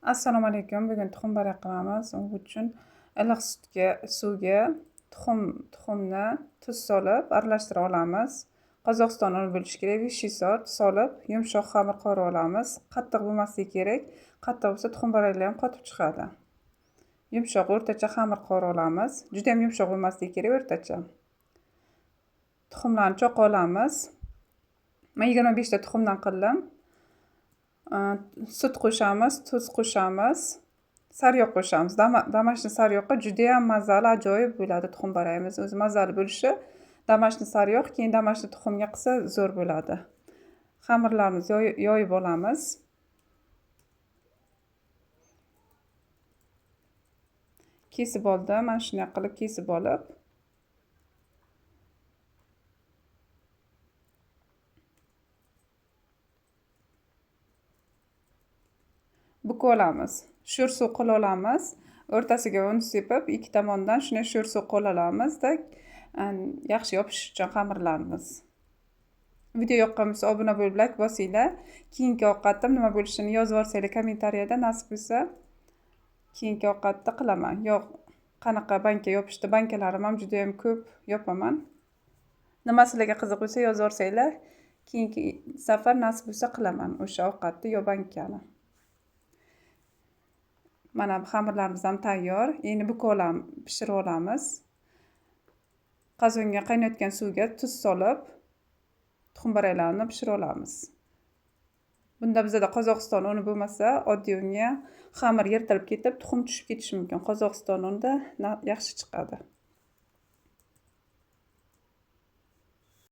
Assalomu alaykum. Bugun tuxum barak qilamiz. Uning uchun iliq sutga, suvga tuxumni tuz solib aralashtirib olamiz. Qozog'iston uni bo'lishi kerak. Высший sort solib, yumshoq xamir qovurib olamiz. Qattiq bo'lmasligi kerak. Qattiq bo'lsa tuxum baraklar ham qotib chiqadi. Yumshoq o'rtacha xamir qovurib olamiz. Juda ham yumshoq bo'lmasligi kerak, o'rtacha. Tuxumlarni cho'qib olamiz. Men 25 ta tuxumdan qildim. Sut qo'shamiz, tuz qo'shamiz, sariyog' qo'shamiz. Домашний sariyog'ga juda ham mazali, ajoyib bo'ladi tuxum barayimiz. O'zi mazali bo'lishi домашний sariyog', keyin домашний tuxumga qilsa zo'r bo'ladi. Xamirlarimizni yoyib olamiz. Kesib oldim, mana shunday qilib kesib olib bukib olamiz. Sho'r suv qilib olamiz. O'rtasiga un sepib, ikki tomondan shunday sho'r suv qilib olamizda, yaxshi yopishish uchun xamirlarimiz. Video yoqqan bo'lsa obuna bo'lib like bosinglar. Keyingi ovqatim nima bo'lishini yozib yuborsanglar kommentariyada, nasib bo'lsa keyingi ovqatni qilaman. Yo'q, qanaqa banka yopishdi, bankalarim ham juda ham ko'p yopaman. Nima sizlarga qiziq bo'lsa yozib yuborsanglar, keyingi safar nasib bo'lsa qilaman o'sha ovqatni yo bankani. Mana xamirlarimiz ham tayyor. Endi bukib olamiz, pishirib olamiz. Qozonga qaynayotgan suvga tuz solib, tuxum baraklarni pishirib olamiz. Bunda bizda Qozog'iston uni bo'lmasa, oddiy unga xamir yirtilib ketib, tuxum tushib ketishi mumkin. Qozog'iston unida yaxshi chiqadi.